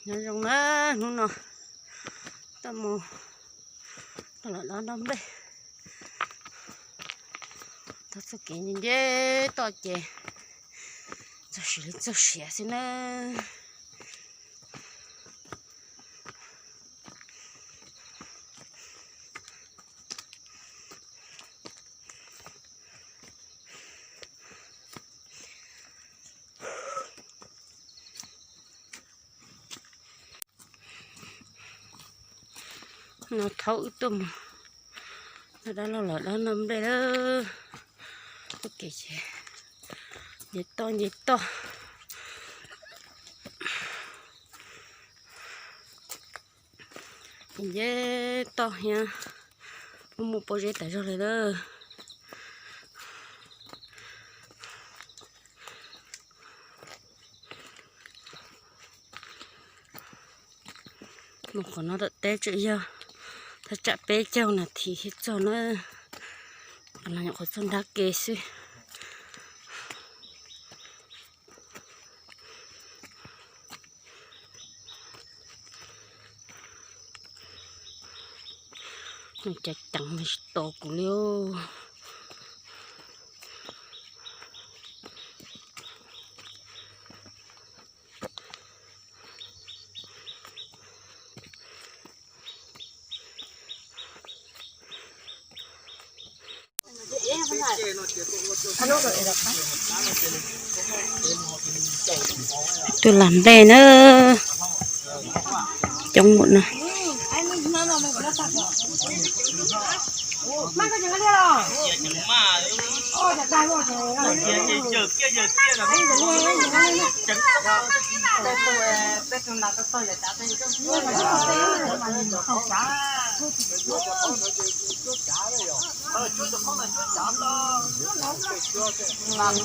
Nyob zoo na, hnub no tuaj mus, tuaj los dob nplej. Tau txoj kev nce toj ces txog siav li txog siav xwb na. No thaum wb tuaj mus, dab laug los dob nplej lawm. Txoj kev ces nce toj nce toj, nce toj thiab, muaj muaj pob zeb tas zog li lawm. Mus qhov no tom teb tseem yog thaj tsam peb caug nas this thiaj txog na. Qhov no nyuam qhuav txog nrab ke xwb. Nws ceev ceev tsis tau kuv li. Tuaj lam nplej na, coob ua no.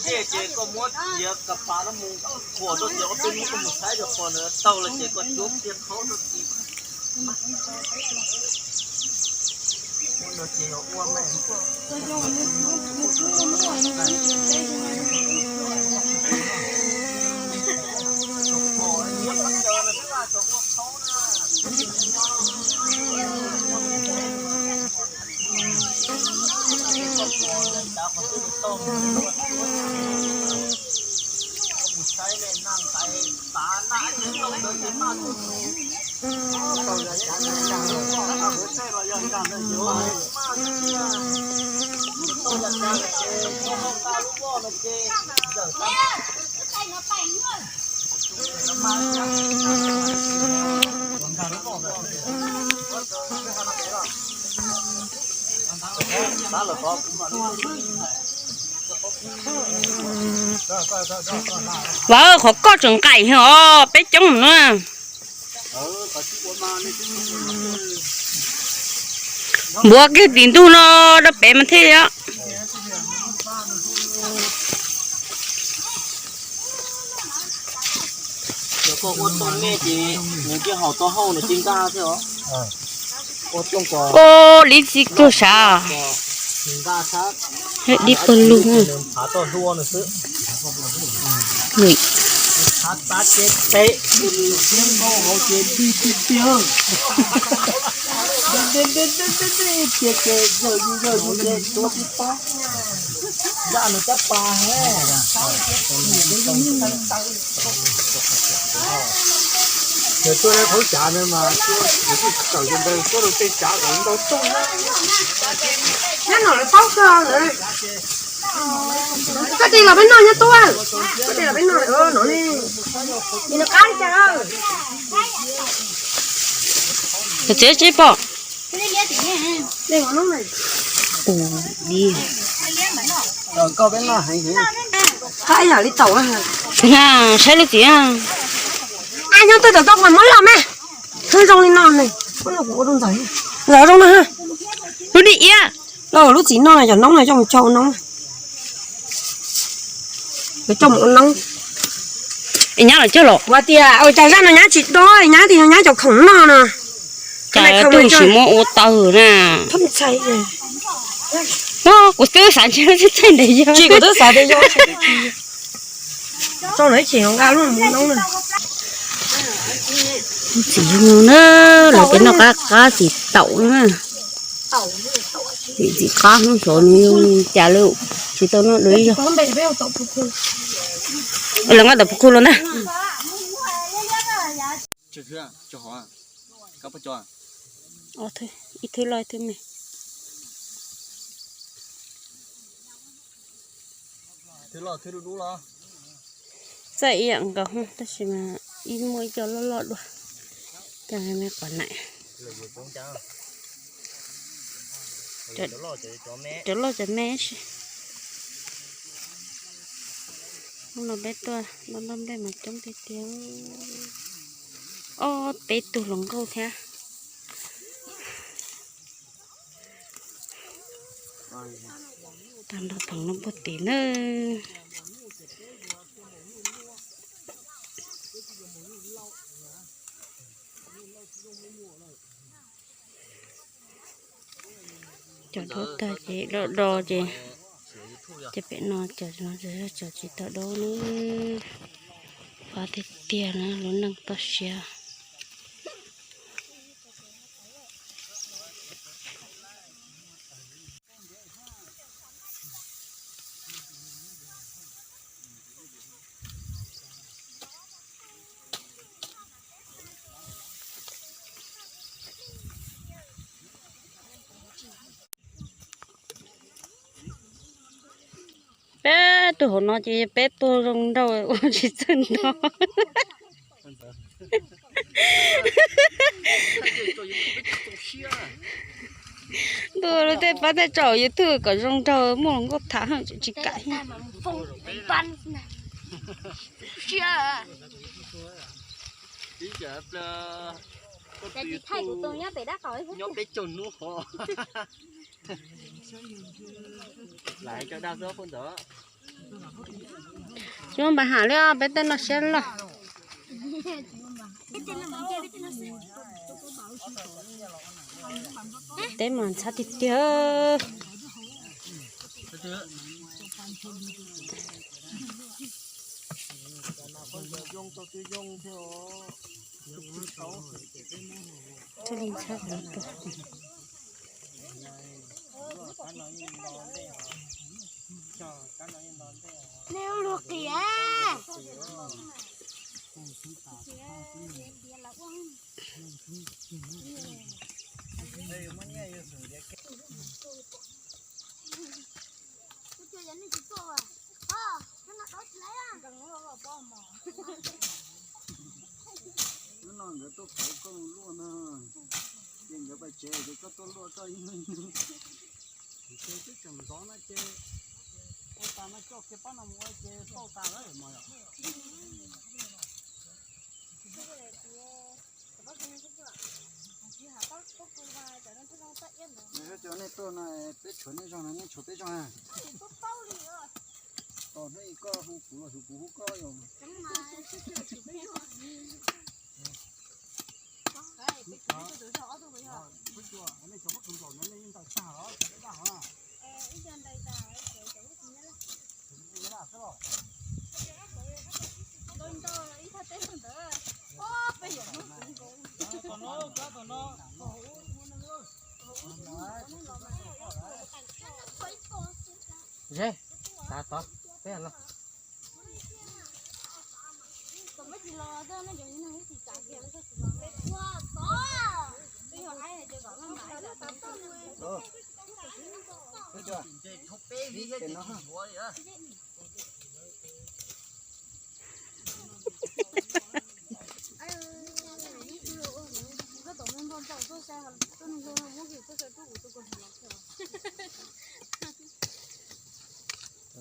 Ces koj muab tiav ka pa no mus khuam rau tias ob peb hnub koj mus saib rau qhov nws tau lawm ces koj cuab tiav qhaub rau tias. Vauv, qhov koj tseem nqaim os, peb coob na. Npuav kiag tim ntug no rau pem mas thiaj li. Yog koj ua tooj me ces nws cia haum tau hauj nws cia nkag thiab os. Ua tooj ko, ua li txiv kawg sav. Nws nkag sab, dib pawg lug. Nws phav toj hlua nws xwb. Nws phav tav ces pem, nws siab nkauj hauv ces dig tiag tiag. Tiag ces yawg yus yawg yus ces tua tib pob. Zaj nws cab pas he. Nws tuaj qhov cav no mas, nws twb tawm ntawd tuaj rau tej cav kom ntau tooj. Nyob no lawv paub kawg lawm. Koj tis los peb noj nyob tuaj. Koj tis los peb noj no ne. Tis nws qab li cas. Txiav tsis pom. Qab ib yam li tau. Saib lub txiv. Nyob twg tau tau qhov muab loj me. Zoo li no ne. Ntxawm zoo no. Lub dib iab. Lub txiv no cov noob no coj mus cog ua noob. Coj mus ua noob. Es nyab los cog los? Ua tias cas zaj no nyab tsis dob, nyab tias nyab cov khoom noj no. Cas twb tsis muab ua tawg na. Kuv twb xav ntshe txaij ntev yog. Tsis, kuv twb xav tias yog. Tso no ib chim nqa lub mus noob na. Txiv zoo na, lawv tias noj qab qab txiv taum na. Txiv qab hnub saud nws zoo cas lawm, tsis tau noj dua ib zaug. Los nqa tom puv khu los ntag. Ib thwb loj ib thwb me. Txawj ib yam nkaus tab sis mas ib muaj ib co loj loj dua. Cov me qos naim. Cov loj cov me si. Hnub no peb tuaj noj nplej mas coob tiag tiag. Ob peb tug hluas nkauj thiab. Tag nrho pheem no puag tim na. Cov dua tag ces do do ces, ces pem no cov no cov tsis tau do na. Pab tiag tiag na lub neej toj siab. Peb tug hauv no ces peb tuag zoo nraug ua tsis txawj nrog. Ntuj, luag tej pab tej tso YouTube kom zoo nraug muaj hluas nkauj tham tsis kam. Nyob peb caug hnub qhov. Tsis muaj npam ham li os, peb tej no siab loj. Teb mas ntxhab tiag tiag. Thiaj li ntxhab heev tiag. Nej ua luag qias. Hnub no nkawd tuaj pauv koj mus luaj na, ces nkawd pais tsev ces koj tuaj luaj koj ib hnub ib hnub. Ces twb tseem ntxov na ces ua tas no coj kiag pab no mus ua ces tau tas lawm mas yom. Nws cov nej tuaj no peb tshuav nej zog no nej tshuav peb zog na. Tos hnub ib koj hu kuv los kuv hu koj yom. Ze, tav tod, peb los.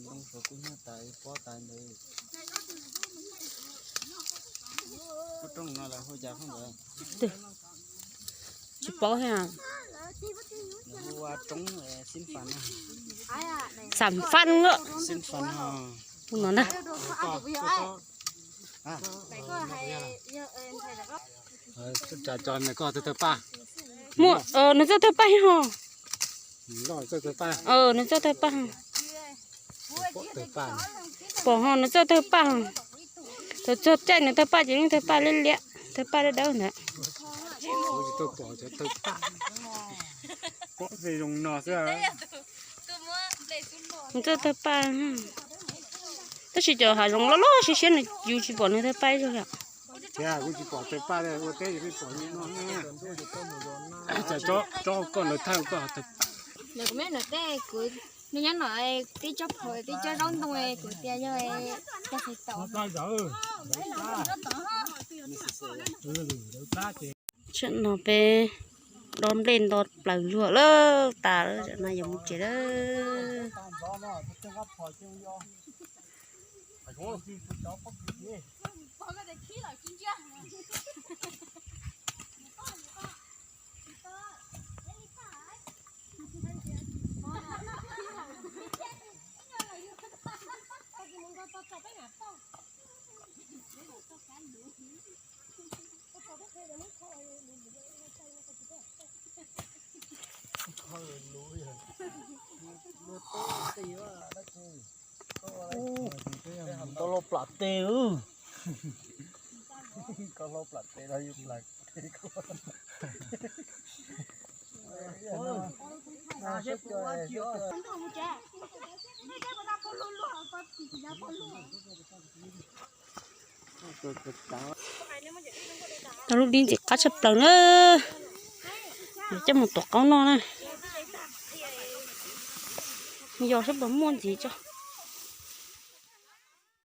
Ntoo suav kub hnyiab tas pob tas ntawd. Kuv rooj no lawv hu cas phauj ntawd? Tsis paub thiab. Lawv hu ua roob xib fas na. Xam faj no. Xib fas no. No na. Tso tso nws koj tawg tawg paj. Muaj, nws txawj tawg paj ho. Nws txawj tawg paj. Pom ho nws txawj tawg paj ho. Thaum txog caij nws tawg paj ces yeej tawg paj liab liab, tawg paj dawb dawb ntawd. Pom cov tawg paj, pom tej zoo no xwb. Txawj tawg paj, tab sis cov hav zoov loj loj siab siab no yus tsis pom nws tawg paj ib zaug li. Tiag, kuv tsis pom tawg paj li, ua teb yus pheej pom li no. Tsob koj lawv thawj koj tawg paj. Lawv kuv me no tej kuv, nws nyob no, tib tsob phaum tib tsob zaub ntoo kuv tias yog cog xis taum. Tsam no peb dob nplej nto plaws luag lawm tas lawm, tsam no yuav mus tsev lawm. Tau los plam tes. Koj hlau plam tes los yus plam tes. Tau lub dib ntxim qab tshaj plaws na. Coj mus tuav qaub noj na. Yog sab puas muaj ntxiv tso.